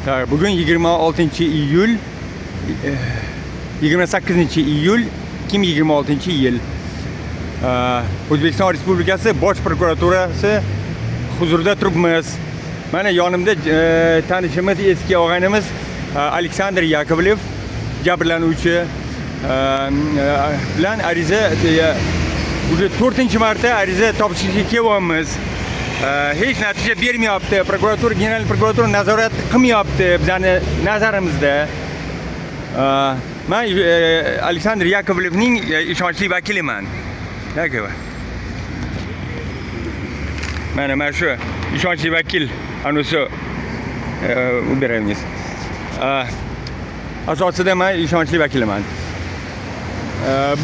Bugun 26 iyul, 28 iyul 2026 yil. O'zbekiston Respublikasi Bosh prokuraturasi huzurida turibmiz. Mana yonimda tanishimiz, eski og'aynimiz Aleksandr Yakovlev jabrlanuvchi bilan ariza уже 4-marta ariza topshirishga kelyapmiz. Hech natija bermayapti. Prokuratura, General prokuratura nazorat qilmayapti bizani nazarimizda. Men Aleksandr Yakovlevning ishonchli vakiliman. Yakov. Mana shu ishonchli vakil anusi beramiz. Asosida men ishonchli vakiliman.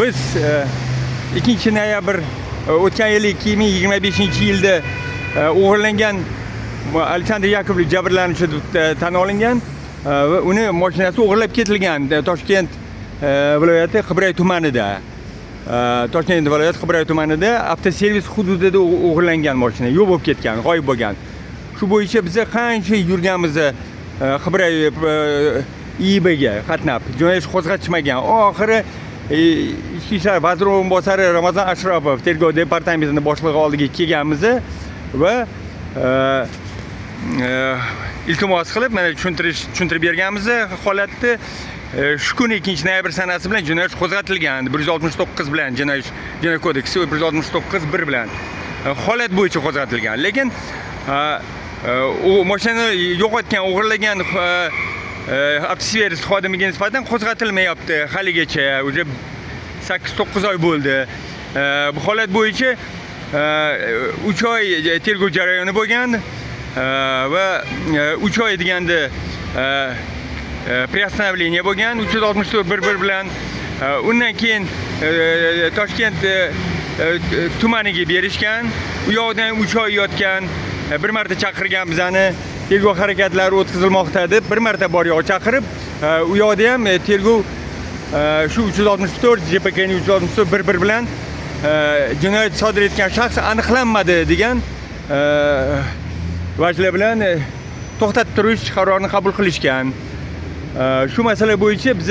Biz 2 noyabr o'tgan yil 2025-yilda o'g'irlangan Aleksandr Yakovlev jabrlanuvchi deb tan olingan va uni mashinasi o'g'irlab ketilgan Toshkent viloyati Qibray tumanida. Toshkent viloyati Qibray tumanida avtoservis hududida o'g'irlangan mashina yo'q bo'lib ketgan, g'oyib bo'lgan. Shu bo'yicha biz qancha yurganmiz Qibray IIBga qatnab, jinoyat ishi qo'zg'atishmagan. Oxiri Ichki ishlar vaziri o'rinbosari Ramazon Ashropov tergov departamentining boshlig'i oldiga kelganmiz va iltimos qilib mana tushuntirib berganmiz holatni. Shu kuni 2 noyabr sanasi bilan jinoyat qo'zg'atilgan 169 bilan jinoyat kodeksi 169.1 bilan holat bo'yicha qo'zg'atilgan. Lekin u mashinani yo'qotgan, o'g'irlagan avtoservis xodimiga nisbatan qo'zg'atilmayapti haligacha. Уже 8-9 oy bo'ldi. Bu holat bo'yicha 3 oy tergov jarayoni bo'lgan va 3 oy deganda приостановление bo'lgan 364.1 bilan. Undan keyin Toshkent tumaniga berishgan. U yoqdan 3 oy yotgan. Bir marta chaqirgan bizani, tergov harakatlari o'tkazilmoqda deb bir marta bor yo'q chaqirib, u yoqda ham tergov shu 364 JPKning 364.1 bilan jinoyat sodir etgan shaxs aniqlanmadi degan vajlar bilan to'xtatib turish qarorini qabul qilishgan. Shu masala bo'yicha biz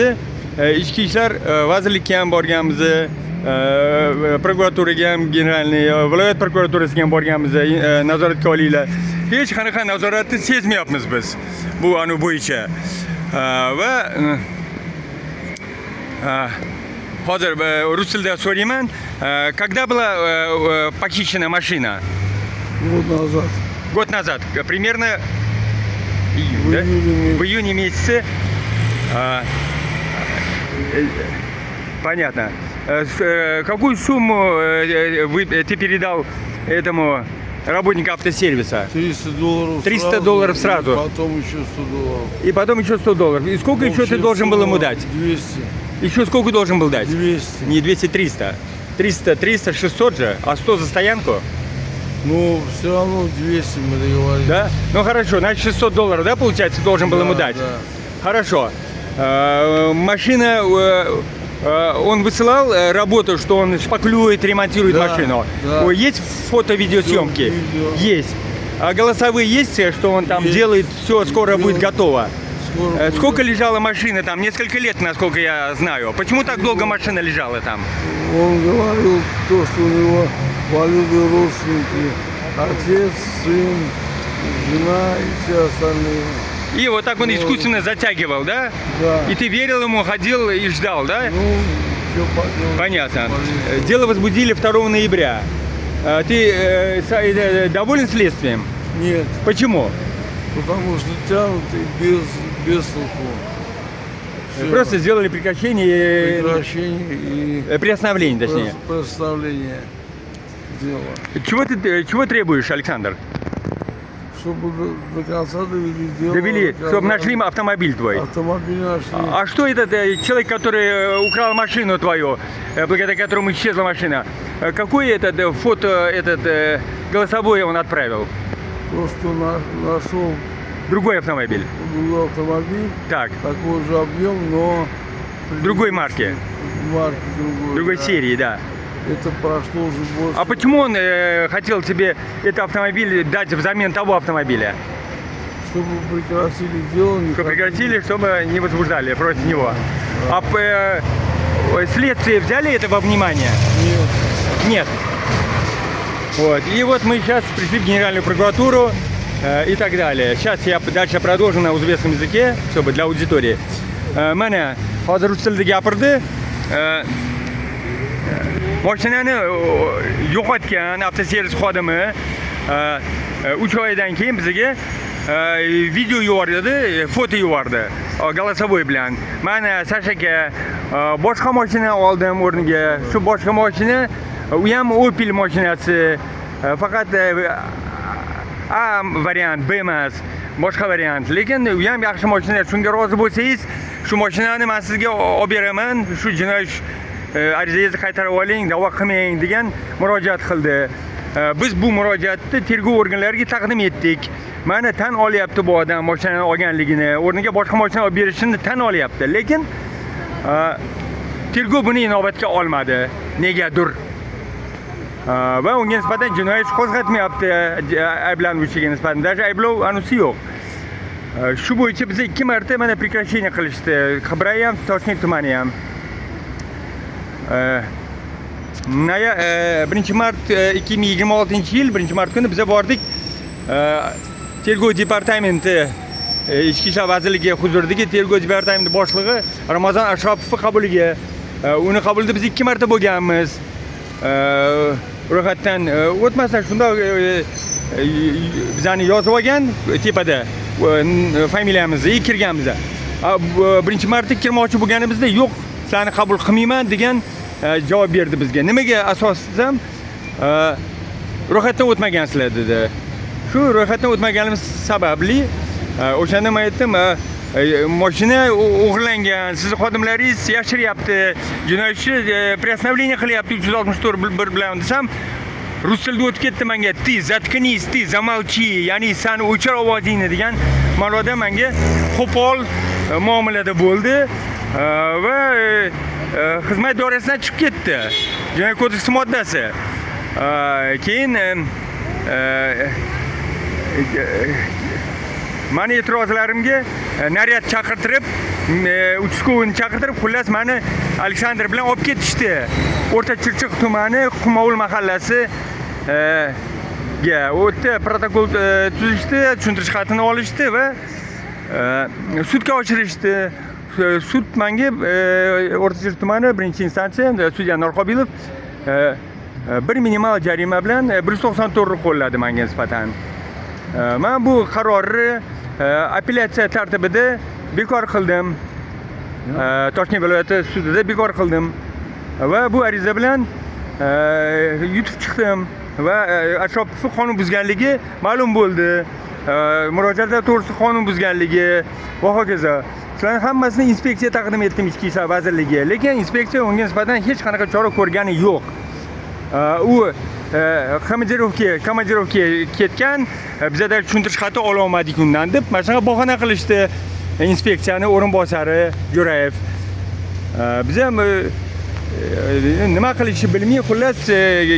Ichki ishlar vazirlikka ham borganmiz, prokuraturaga ham, generalniy viloyat prokuraturasiga ham borganmiz, nazoratga olinglar. Hech qanaqa nazoratni sezmayapmiz biz bu anu bo'yicha. Va hozir rus tilida so'rayman. Когда была похищена машина? Год назад. Год назад, примерно июнь, да? В июне месяце. Понятно. Какую сумму ты передал этому работнику автосервиса? $300. $300 сразу. И потом еще $100. И потом еще $100. И сколько еще ты должен был ему дать? 200. Еще сколько должен был дать? 200. Не 200, 300. 300, 300, 600 же. А 100 за стоянку? Ну, все равно 200 мы договорились. Да? Ну, хорошо. Значит, $600, да, получается, должен был ему дать? Да. Хорошо. Машина... Он высылал работу, что он шпаклюет, ремонтирует, да, машину? Да. Есть фото-видеосъемки? Видео. Есть. А голосовые есть, что он там есть. Делает, все, скоро будет готово? Скоро будет. Сколько лежала машина там? Несколько лет, насколько я знаю. Почему так долго машина лежала там? Он говорил то, что у него болели родственники. Отец, сын, жена и все остальные. И вот так он искусственно затягивал, да? Да. И ты верил ему, ходил и ждал, да? Ну, все поделал. Понятно. Дело возбудили 2 ноября. Ты доволен следствием? Нет. Почему? Потому что тянут и без толку. Все. Просто сделали прекращение. Прекращение и... Приостановление, точнее. Приостановление дела. Чего требуешь, Александр? Чтобы до конца довели дело. Довели, чтобы нашли автомобиль твой. Автомобиль нашли. А что этот человек, который украл машину твою, благодаря которому исчезла машина, какой этот фото, этот голосовой он отправил? То, что нашел... Другой автомобиль. Другой автомобиль. Так. Такой же объем, но... Другой марки. Марки другой. Другой да. Серии, да. Это прошло уже больше. А почему он хотел тебе этот автомобиль дать взамен того автомобиля? Чтобы прекратили дело. Чтобы прекратили, чтобы не возбуждали против него. Да. А следствие взяли это во внимание? Нет. Нет. Вот. И вот мы сейчас пришли в Генеральную прокуратуру и так далее. Сейчас я дальше продолжу на узбекском языке, чтобы для аудитории. Mana hozir rus tilida gapirdi. Mashinani yo'qotgan avtoservis xodimi 3 oydan keyin bizga video yubordi, foto yubordi, голосовой bilan. Mana Sasha aka, boshqa mashina oldim o'rniga. Shu boshqa mashina, u ham Opel mashinasi, faqat A variant, B emas, boshqa variant. Lekin u ham yaxshi mashina. Shunga rozi bo'lsangiz, shu mashinani men sizga olib beraman. Shu jinoiy arizangizni qaytarib oling, da'vo qilmang degan murojaat qildi. Biz bu murojaatni tergov organlariga taqdim etdik. Mana tan olyapti bu odam mashinani olganligini, o'rniga boshqa mashina olib berishini tan olyapti. Lekin tergov buni inobatga olmadi. Negadir? Va unga nisbatan jinoiy ish qo'zg'atmayapti, ayblanuvchiga nisbatan. Даже ayblov anusi yo'q. Shu bo'yicha biza 2 marta mana прекращение qilishdi. Qibray ham, Toshkent tumani ham. 1 mart 2026-yil 1 mart kuni biza bordik. Tergov departamenti, Ichki ishlar vazirligi huzuridagi tergov departamenti boshlig'i Ramazon Ashropovning qabuliga. Uni qabulida biz 2 marta bo'lganmiz. Ro'yxatdan o'tmasdan shundoq bizani yozib olgan tepada familiyamizni kirganmiz. 1 marta kirmoqchi bo'lganimizda yo'q, sizlarni qabul qilmayman degan javob berdi bizga. Nimaga asos desam, ro'yxatdan o'tmagansizlar dedi. Shu ro'yxatdan o'tmaganimiz sababli o'shanda men aytdim, mashina o'g'irlangan, sizni xodimlaringiz yashiryapti, jinoiy ishni приостановление qilyapti 364 bilan desam, rus tilida o'tib ketdi menga, "Ты заткнись, ты замолчи", ya'ni seni o'chir ovozingni degan ma'noda menga qo'pol muomalada bo'ldi va xizmat doirasidan chiqib ketdi. Jinoiy kodeksi moddasi. Keyin mani e'tirozlarimga naryad chaqirtirib, uchastkovini chaqirtirib, xullas mani Aleksandr bilan olib ketishdi. O'rta Chirchiq tumani Qumovul mahallasi ga. U yerda protokol tuzishdi, tushuntirish xatini olishdi va sudga oshirishdi. Sud menga O'rta Chirchiq tumani 1-instansiya sudya Norqobilov bir minimal jarima bilan 194 qo'lladi menga nisbatan. Men bu qarorni apellyatsiya tartibida bekor qildim. Toshkent viloyati sudida bekor qildim va bu ariza bilan yutib chiqdim va Ashropovning qonun buzganligi ma'lum bo'ldi. Murojaatlar to'g'risida qonun buzganligi va hokazo. Shularning hammasini inspeksiya taqdim etdim Ichki ishlar vazirligiga, lekin inspeksiya unga nisbatan hech qanaqa chora ko'rgani yo'q. U komandirovka ketgan, bizada tushuntirish xati ola olmadik undan deb mana shunaqa bahona qilishdi inspeksiyani o'rinbosari Jo'rayev. Biz ham nima qilishni bilmay, xullas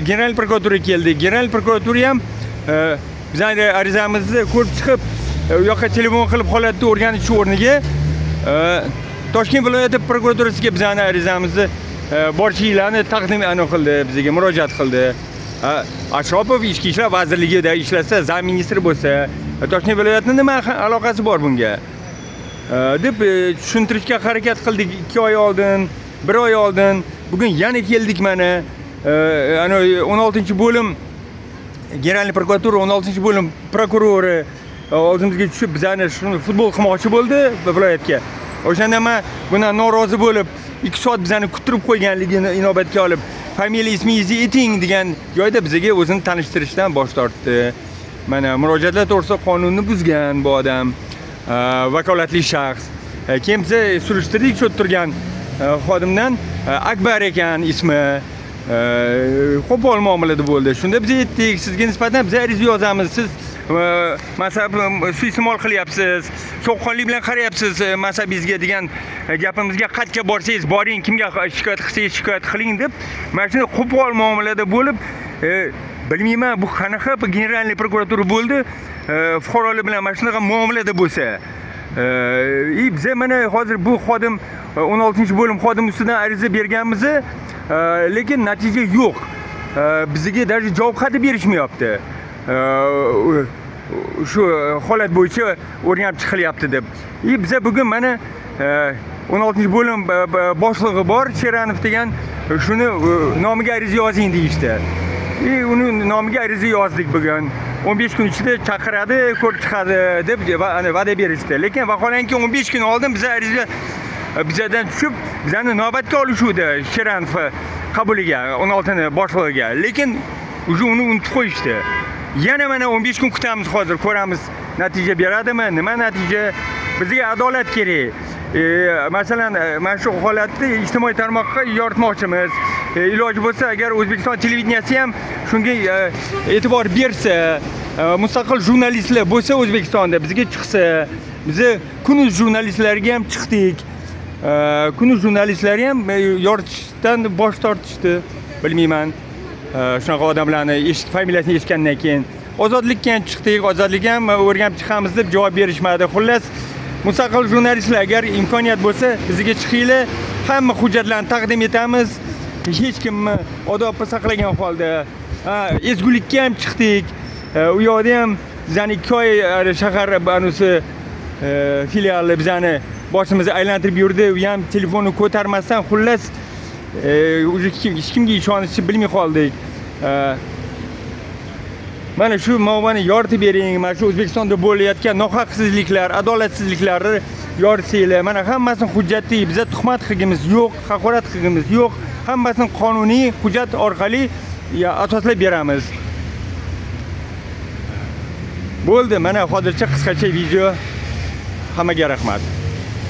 General prokuratura keldi. General prokuratura ham bizning arizamizni ko'rib chiqib, u yoqqa telefon qilib holatni o'rganish o'rniga Toshkent viloyati prokuraturasiga bizning arizamizni borchliklarni taqdim qildi, bizga murojaat qildi. Ashropov Ichki ishlar vazirligida ishlasa, zam ministri bo'lsa, Toshkent viloyatining nima aloqasi bor bunga? Deb tushuntirishga harakat qildik 2 oy oldin, 1 oy oldin. Bugun yana keldik mana. Ana 16-bo'lim General prokuratura 16-bo'lim prokurori oldimizga tushib bizani shuni futbol qilmoqchi bo'ldi viloyatga. O'shanda men bundan norozi bo'lib 2 soat bizani kuttirib qo'yganligini inobatga olib, familiya ismingizni ayting degan joyda bizga o'zini tanishtirishdan bosh tortdi. Mana murojaatlar to'g'risida qonunni buzgan bu odam, vakolatli shaxs. Keyin biz surishtirdik shu turgan xodimdan, Akbar ekan ismi, qo'pol muomalada bo'ldi. Shunda biz aytdik, sizga nisbatan biz ariza yozamiz, siz mansab suiiste'mol qilyapsiz, so'qqonlik bilan qarayapsiz mansabingizga degan gapimizga qayerga borsangiz boring, kimga shikoyat qilsangiz shikoyat qiling deb mana shunday qo'pol muomalada bo'lib, bilmayman bu qanaqa generalniy prokuratura bo'ldi. fuqarolar bilan mana shunaqa muomalada bo'lsa, biza mana hozir bu xodim 16-bo'lim xodim ustidan ariza berganmiz, lekin natija yo'q. Bizga даже javob xati berishmayapti. Shu holat bo'yicha o'rganib chiqilyapti deb. Biza bugun mana 16-bo'lim boshlig'i bor, Sheranov degan, shuni nomiga ariza yozing deyishdi. Uni nomiga ariza yozdik bugun. 15 kun ichida chaqiradi, ko'rib chiqadi deb va'da berishdi. Lekin vaholanki 15 kun oldin biza ariza bizadan tushib, bizani navbatga olishuvdi Sheranov qabuliga, 16 boshlig'iga. Lekin уже uni unutib qo'yishdi. Yana mana 15 kun kutamiz hozir, ko'ramiz natija beradimi, nima natija. Bizga adolat kerak. Masalan, mana shu holatni ijtimoiy tarmoqqa yoritmoqchimiz. Iloji bo'lsa, agar O'zbekiston televideniyasi ham shunga e'tibor bersa, mustaqil jurnalistlar bo'lsa O'zbekistonda bizga chiqsa, biz Kunuz jurnalistlariga ham chiqdik. Kunuz jurnalistlari ham yoritishdan bosh tortishdi, bilmayman. Shunaqa odamlarni familiyasini eshitgandan keyin Ozodlikka ham chiqdik, Ozodlik ham o'rganib chiqamiz deb javob berishmadi. Xullas, mustaqil jurnalistlar agar imkoniyat bo'lsa bizga chiqinglar, hamma hujjatlarni taqdim etamiz. Hech kimni odobni saqlagan holda. Ezgulikka ham chiqdik. U yoqda ham bizani 2 oy shahar anusi filiali bizani boshimizni aylantirib yurdi. U ham telefonni ko'tarmasdan, xullas, уже hech kimga ishonishni bilmay qoldik. Mana shu muammoni yoritib bering, mana shu O'zbekistonda bo'layotgan nohaqsizliklar, adolatsizliklarni yoritsanglar. Mana hammasini hujjatli, biza tuhmat qilgimiz yo'q, haqorat qilgimiz yo'q. Hammasini qonuniy hujjat orqali asoslab beramiz. Bo'ldi, mana hozircha qisqacha video. Hammaga rahmat.